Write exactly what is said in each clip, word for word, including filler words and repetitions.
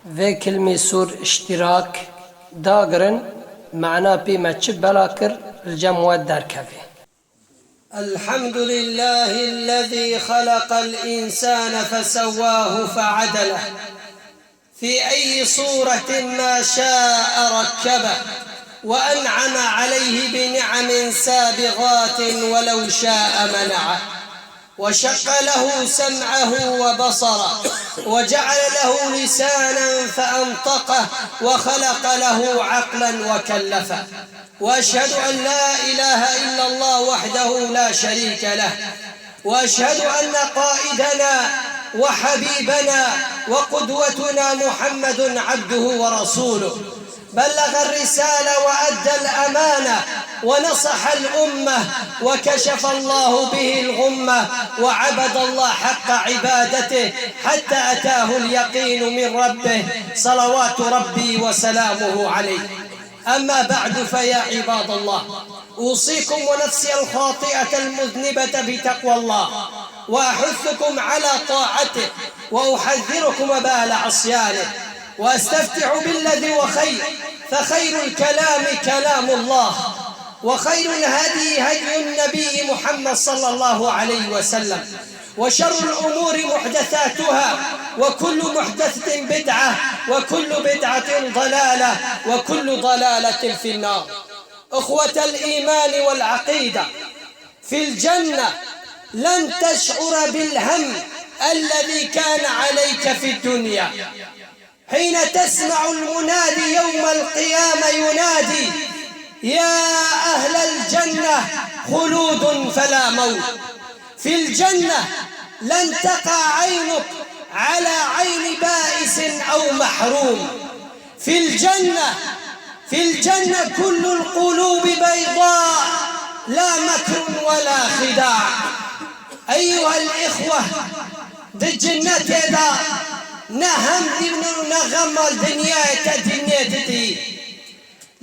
Vê kilmî sûr iştîrak dagirin, mana pê me çi bela kir, li cem we derkevê. الحمد لله الذي خلق الإنسان فسواه فعدله، في أي صورة ما شاء ركبه، وأنعم عليه بنعم سابغات ولو شاء منعه، وشق له سمعه وبصره، وجعل له لسانا فأنطقه، وخلق له عقلا وكلفه. وأشهد أن لا إله إلا الله وحده لا شريك له، وأشهد أن قائدنا وحبيبنا وقدوتنا محمد عبده ورسوله، بلغ الرسالة وأدى الأمانة ونصح الأمة، وكشف الله به الغمة، وعبد الله حق عبادته حتى أتاه اليقين من ربه، صلوات ربي وسلامه عليه. أما بعد، فيا عباد الله، أوصيكم ونفسي الخاطئة المذنبة بتقوى الله، وأحثكم على طاعته، وأحذركم وبال عصيانه، وأستفتح بالذي هو خير، فخير الكلام كلام الله، وخير الهدي هدي النبي محمد صلى الله عليه وسلم، وشر الأمور محدثاتها، وكل محدثة بدعة، وكل بدعة ضلالة، وكل ضلالة في النار. إخوة الإيمان والعقيدة، في الجنة لن تشعر بالهم الذي كان عليك في الدنيا، حين تسمع المنادي يوم القيامة ينادي: يا أهل الجنة، خلود فلا موت. في الجنة لن تقع عينك على عين بائس أو محروم. في الجنة، في الجنة كل القلوب بيضاء، لا مكر ولا خداع. أيها الإخوة، di cinnetê de ne hem dîn û ne xema dinyayê te dînê didî.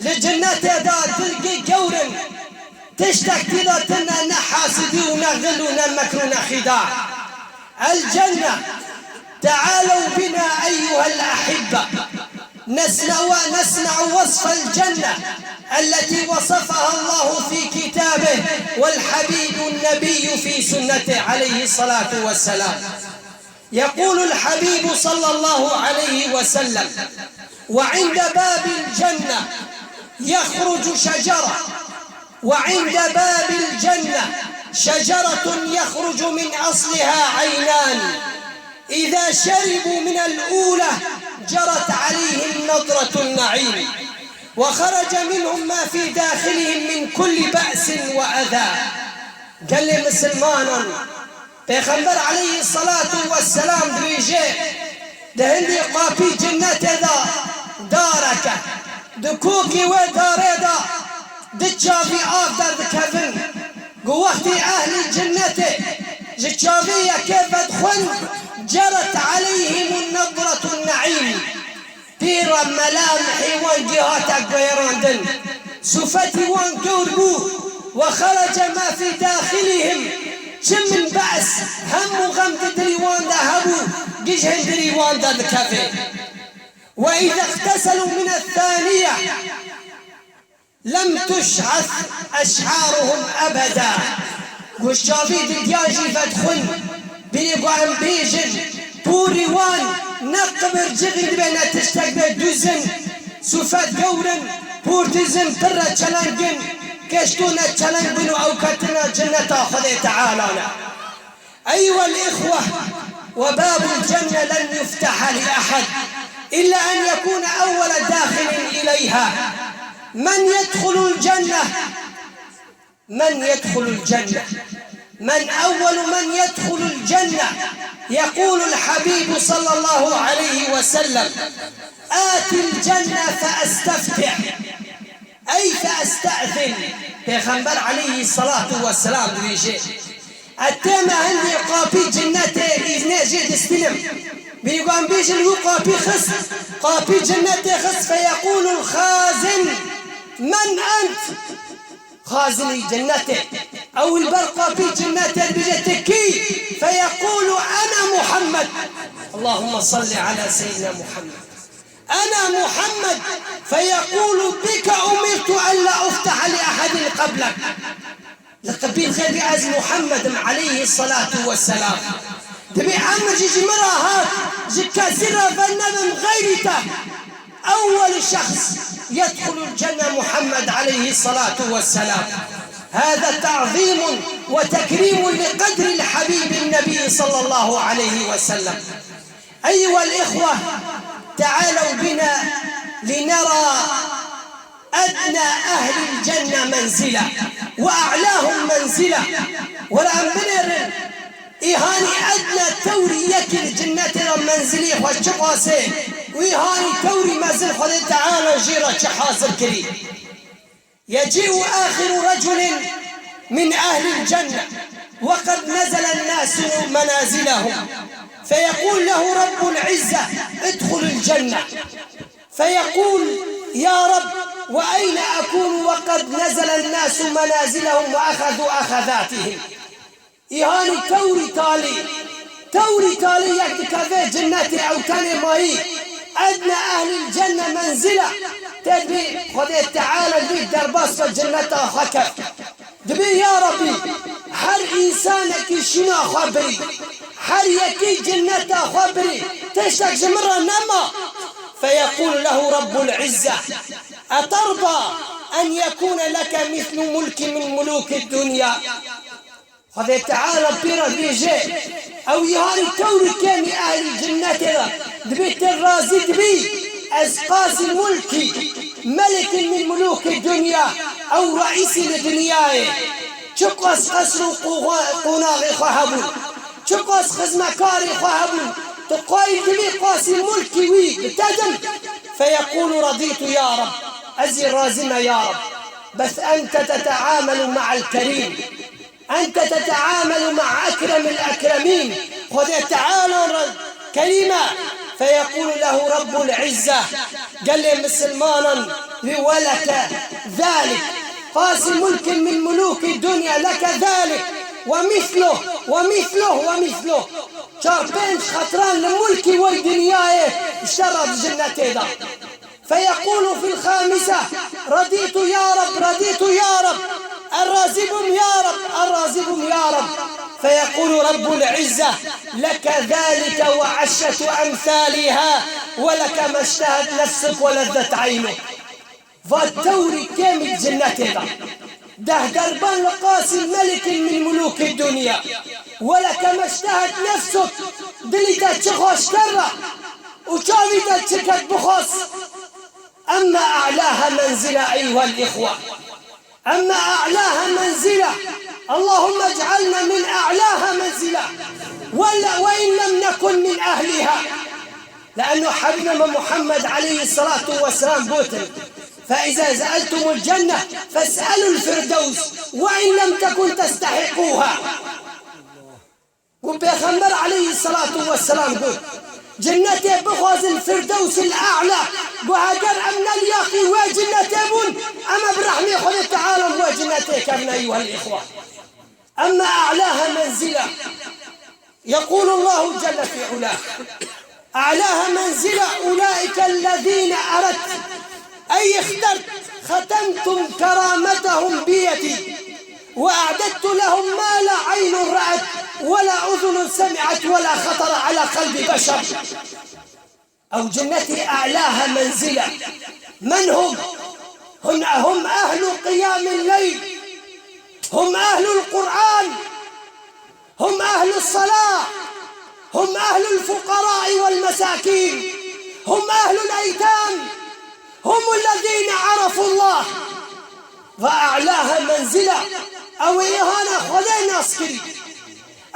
Li cinnetê de dilgî gewr in, tiştek tî de tune, ne hasidî û ne xil û ne mekr û ne xîda. الجنة، تعالوا بنا أيها الأحبة، نسمع، نسمع وصف الجنة التي وصفها الله في كتابه والحبيب النبي في سنته عليه الصلاة والسلام. يقول الحبيب صلى الله عليه وسلم: وعند باب الجنة يخرج شجرة، وعند باب الجنة شجرة يخرج من أصلها عينان، إذا شربوا من الأولى جرت عليهم نضرة النعيم، وخرج منهم ما في داخلهم من كل بأس وأذى. Gelê misilmanan, Pêxember aleyhisselatu vesselam dibêje, di hindî qapî cinnetê de darek e. Di kokê wê darê de di çavî av derdikevin. Ku wextî ehlî cinnetê ji çavê yekê vedixwin, ceret aleyhim nedretu neîm. Pîra melamihê wan jî hate guherandin. Sifetî wan gewr bû. Ve xerece ma fî daxilihim. Çi min be's, hem û xem di dilî wan de hebû, giş hindirî wan de dikeve. Ve îze îxteselû min ethaniye. Lem tuş'as eş'aruhum ebeda. Ku çavî didiya jî vedixwin, bîrê ku em bêjin, porê wan ne qibir cixî dibe ne tiştek be, duzin, sifet gewr in, por duzin, pir re çeleng in, keşto ne çeleng bin û ew ketina cinneta Xwedê Teala ne. أيها الإخوة، وباب الجنة لن يفتح لأحد إلا أن يكون أول داخل إليها. من يدخل الجنة؟ من يدخل الجنة؟ من أول من يدخل الجنة؟ يقول الحبيب صلى الله عليه وسلم: آت الجنة فأستفتح. Ey fe estezin, Pêxember aleyhisselatu vesselam dibêje, ez tême hindê qapî cinnetê îznê jê distînim. Bîrê ku em bêjin wî qapî xist, qapî cinnetê xist, feyeqûlul xazin, men ent? Xazinî cinnetê. Ew li ber qapî cinnetê dibêje, tu kî? Feyeqûlu ene Muhammed. Allahümme salli ala seyyidina Muhammed. أنا محمد، فيقول: بك أمرت ألا أفتح لأحد قبلك. Li qibîl xêdî ez Muhammed im aleyhî salatu ve selam. Dibê emir jî ji min re hat, ji kesî re venebim xeyrî te. أول شخص يدخل الجنة محمد عليه الصلاة والسلام. هذا تعظيم وتكريم لقدر الحبيب النبي صلى الله عليه وسلم. أيها الإخوة، تعالوا بنا لنرى أدنى أهل الجنة منزلة وأعلاهم منزلة. Were em binêrin îhanî edna tewrî yekî li cinnetê de menzilî xwe çi qasê û îhanî tewrî mezin Xwedê Teala jê re çi hazir kirî. يجيء آخر رجل من أهل الجنة وقد نزل الناس منازلهم، فيقول له رب العزة: ادخل الجنة. فيقول: يا رب، وأين أكون وقد نزل الناس منازلهم وأخذوا أخذاتهم؟ Îhanî tewrî talî, tewrî talî yek dikeve cinnetê ew tenê mayî. Edna ehlil cenne menzila. Tedbî Xwedê Teala dî derbas be cinneta xwe kef. Dibê ya Rabbî, her însanekî şîna xwe birî, her yekî cinneta xwe birî, tiştek ji min re nema. Feyeqûl lehu Rabbul Îzze: Eterda en yekûne leke mislu mulki min mulûkid dunya? Xwedê Teala pê re dibêje, ew îhanî tewrî kemî ehlî cinnetê de dibê tu razî dibî, ez qasî mulkî, melikî min mulûkî dunya, ew reîsî li dinyayê. Çiqas qesr û qoxa-, qonaxê xwe hebûn, çiqas xizmekarê xwe hebûn, tu qayîl dibî qasî mulkî wî bi te dim. Feyeqûlu redîtu ya Reb, ez jî razî me ya Reb. Bes ente teteamelu me'el kerîm. أنت تتعامل مع أكرم الأكرمين. Xwedê Teala re kerîm e. فيقول له رب العزة: Gelê misilmanan wî, ولك ذلك، قاسي ملك من ملوك الدنيا، لك ذلك، ومثله، ومثله، ومثله. Çar pênc xetran li mulkî wê dinyayê ji te re di cinnetê de. فيقول في الخامسة: رضيت يا رب، رضيت يا رب، الراضي بم يا رب، الراضي بم يا رب. فيقول رب العزة: لك ذلك وعشرة أمثالها، ولك ما اشتهت نفسك ولذت عينك. Va tewrî kêmî cinnetê de. Deh derban li qasî melikî min mulûkî dunya. Weleke meştehet nefsuk, dilî te çi xweş kir re û çavî te çi ket bixwaz. Emme a'laha menzila eyyuhel ihwa. Emme a'laha menzila. Allahümme ec'alna min a'laha menzila. Wella ve in lem nekun min ehliha. Le'enno Hebîbê me Muhammed aleyhisselatu vesselam gotin, فإذا سألتم الجنة فاسألوا الفردوس وإن لم تكن تستحقوها. Û Pêxember aleyhisselatu vesselam got, Cinnetê bixwazin Firdewsil A'la. Got, heger em ne liyaqî wê cinnetê bûn, em ê bi rehmê Xwedê Teala wê cinnetê kevin, eyyuhel ihwa. Emme a'laha menzila. يقول الله جل في علاه: أعلاها منزلة أولئك الذين أردت، أي اخترت، ختمتم كرامتهم بيدي، وأعددت لهم ما لا عين رأت ولا أذن سمعت ولا خطر على قلب بشر. Ew cinnetê a'laha menzila. Men hum? Hum, hum ehlu qiyamil leyl. Hum ehlul Qur'an. Hum ehlus salah. Hum ehlul fuqara'i wal masakin. Hum ehlul eytam. Hum ellezine arafullah. Ve a'laha menzila. Ew ê îhana Xwedê nas kirî.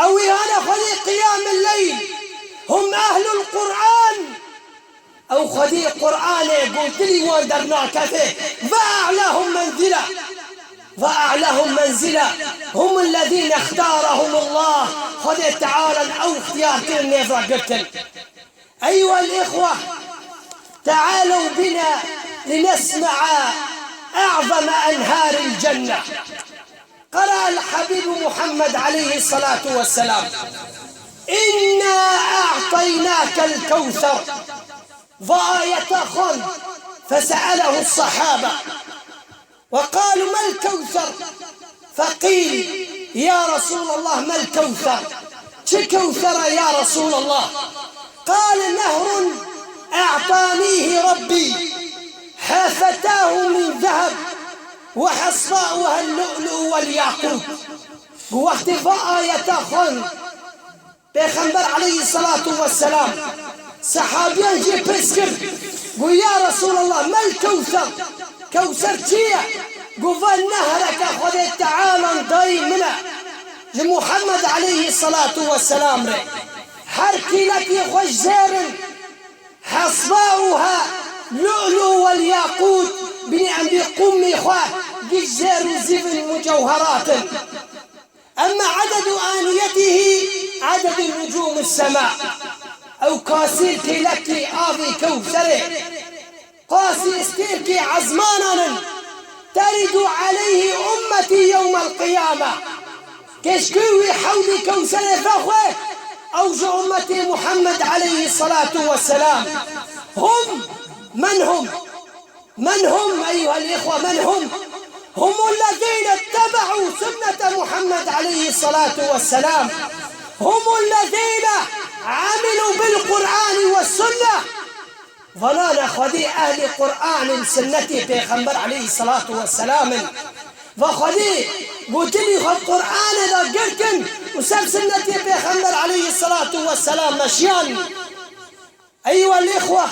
Ew îhana Xwedê qiyamil leyl. Hum ehlul Qur'an. Ew Xwedê Qur'anê got dilî wan dernakeve. Ve a'lahum menzila. Ve a'lahum menzila. Hum ellezine ihtarahumullah. Xwedê Teala ew ixtiyar kirin nêv re girtin. Eyyuhel ihwa, te'alew bina linesme'a a'zeme enharil cenne. قرأ الحبيب محمد عليه الصلاة والسلام: إنا أعطيناك الكوثر. Va ayeta xwend, فسأله الصحابة وقالوا: ما الكوثر؟ فقيل: يا رسول الله، ما الكوثر؟ Çi kewser e ya Resulallah? قال: نهر أعطانيه ربي، حافتاه من ذهب، وحصباؤها اللؤلؤ والياقوت. Got, wextê va ayeta xwend, Pêxember aleyhisselatu vesselam sehabiyan jê pirs kir, got, ya Resulallah, ما الكوثر؟ Kewser çi ye? Got, va nehreke Xwedê Teala dayî min e, ji Muhammed aleyhisselatu vesselam re. Her kêlekê xwe ji zêr in. حصباؤها اللؤلؤ والياقوت. Binê em bê qûmê xwe giş zêr û zîv in, mucewherat in. أما عدد آنيته عدد نجوم السماء. Ew kasê kêlekê avê kewserê, qasî stêrkê ezmanan in. ترد عليه أمتي يوم القيامة. Keşkê wî hewdî kewserê vexwe, ew ji ummetê Muhammed aleyhisselatu vesselam. هم، من هم؟ من هم أيها الإخوة؟ من هم؟ هم الذين اتبعوا سنة محمد عليه الصلاة والسلام. هم الذين عملوا بالقرآن والسنة. Vanan e Xwedê ehlê Qur'an û sinnetê Pêxember aleyhisselatu vesselam in. Va Xwedê got, dilî xwe Qur'anê de girtin û ser sinnetê Pêxember aleyhisselatu vesselam meşiyan. أيها الإخوة،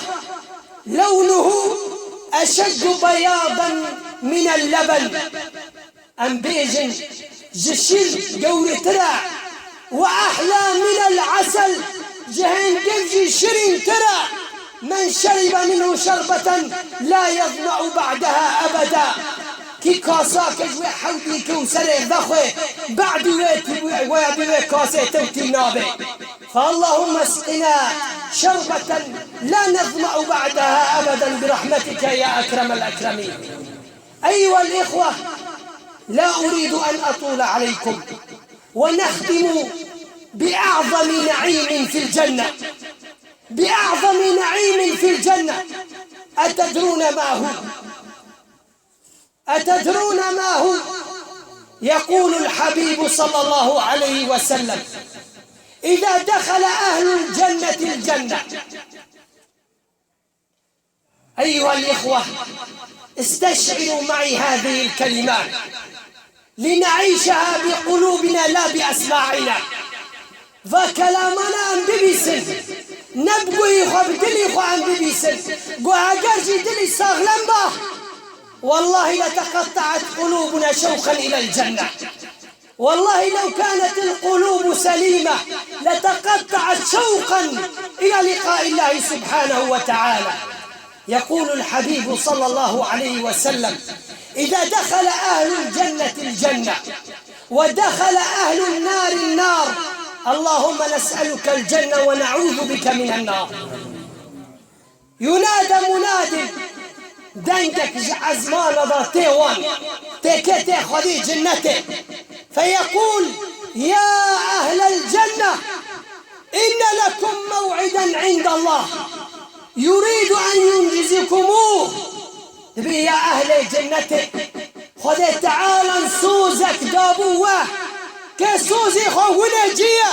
لونه أشد بياضا من اللبن. Em bêjin, ji şîr gewrtir e. وأحلى من العسل. Ji hêngiv jî şirîntir e. من شرب منه شربة لا يظمأ بعدها أبدا. Kî kasake ji wê hewdî kewserê vexwe, badî wê, wê, wê, wê kasê tewtî nabe. فاللهم اسقنا شربة لا نظمأ بعدها أبدا برحمتك يا أكرم الأكرمين. أيها الإخوة، لا أريد أن أطول عليكم، ونختم بأعظم نعيم في الجنة، بأعظم نعيم في الجنة. أتدرون ما هو؟ أتدرون ما هو؟ يقول الحبيب صلى الله عليه وسلم: إذا دخل أهل الجنة الجنة. أيها الإخوة، استشعروا معي هذه الكلمات لنعيشها بقلوبنا لا بأسماعنا. Va kelamana em bibîsin. Ne bi guhî xwe, bi dilî xwe em bibîsin. Ku eger jî dilî saxlem ba, والله لتقطعت قلوبنا شوقا إلى الجنة. والله لو كانت القلوب سليمة لتقطعت شوقا إلى لقاء الله سبحانه وتعالى. يقول الحبيب صلى الله عليه وسلم: إذا دخل أهل الجنة الجنة ودخل أهل النار النار، اللهم نسألك الجنة ونعوذ بك من النار. ينادى مناد، dengek ji ezmana da tê wan, tê kê, tê Xwedê cinnetê. فيقول: يا أهل الجنة، إن لكم موعدا عند الله يريد أن ينجزكموه. Dibê ya ehlê cinnetê, Xwedê Teala sozek dabû we, ke sozê xwe hûn e cî ye.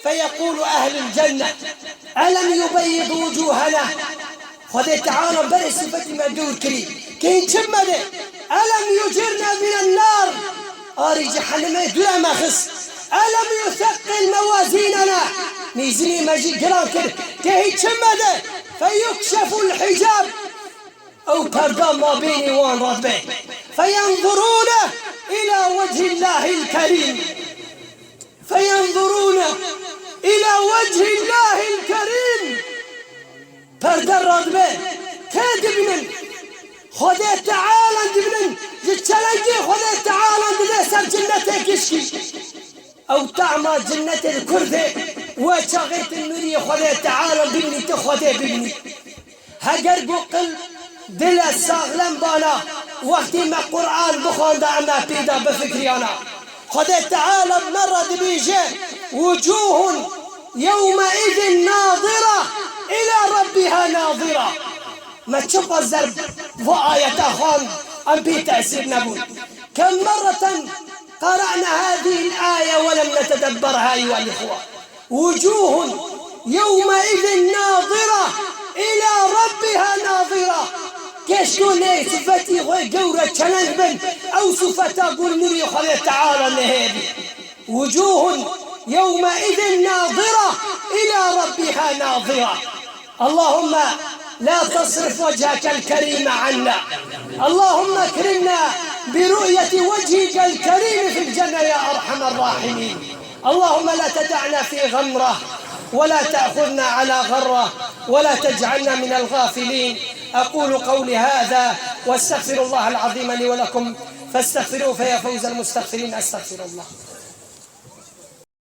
فيقول أهل الجنة: ألم يبيض وجوهنا؟ Xwedê Teala berê sifetî me dûr kirî. Kê çi me de? ألم يجرنا من النار؟ Arî cehennemê dûre me xist. ألم يثقل موازيننا؟ Mîzînê me jî giran kir. Kê çi me de? فيكشف الحجاب. Ew perda mabênê wan radibe. فينظرون إلى وجه الله الكريم. فينظرون إلى وجه الله الكريم. Perde radibe. Kê dibînin? Xwedê Teala dibînin. Ji çelengê Xwedê Teala dide ser cinnetê gişkî. Ew tahma cinnetê li kur de, we çaxê tu nûriyê Xwedê Teala bibînî, tu Xwedê bibînî. Heger ku qil dile saxlem bana, wextî me Qur'an bixwanda, em me pê de bifikriyana. Xwedê Teala me re dibêje: وجوه يومئذ ناضرة إلى ربها ناظرة. Me çiqas zer vê ayeta xwend, em pê tesîr nebûn. كم مرة قرأنا هذه الآية ولم نتدبرها أيها الإخوة؟ وجوه يومئذ ناضرة إلى ربها ناظرة. Keşke lê sifetî xwe gewre çeleng bin, ew sifeta ku li nûrê Xwedê Teala nehêbî. وجوه يومئذ ناضرة إلى ربها ناظرة. اللهم لا تصرف وجهك الكريم عنا. اللهم اكرمنا برؤية وجهك الكريم في الجنة يا أرحم الراحمين. اللهم لا تدعنا في غمرة ولا تأخذنا على غرة ولا تجعلنا من الغافلين. أقول قولي هذا وأستغفر الله العظيم لي ولكم فاستغفروه فيا فوز المستغفرين. أستغفر الله.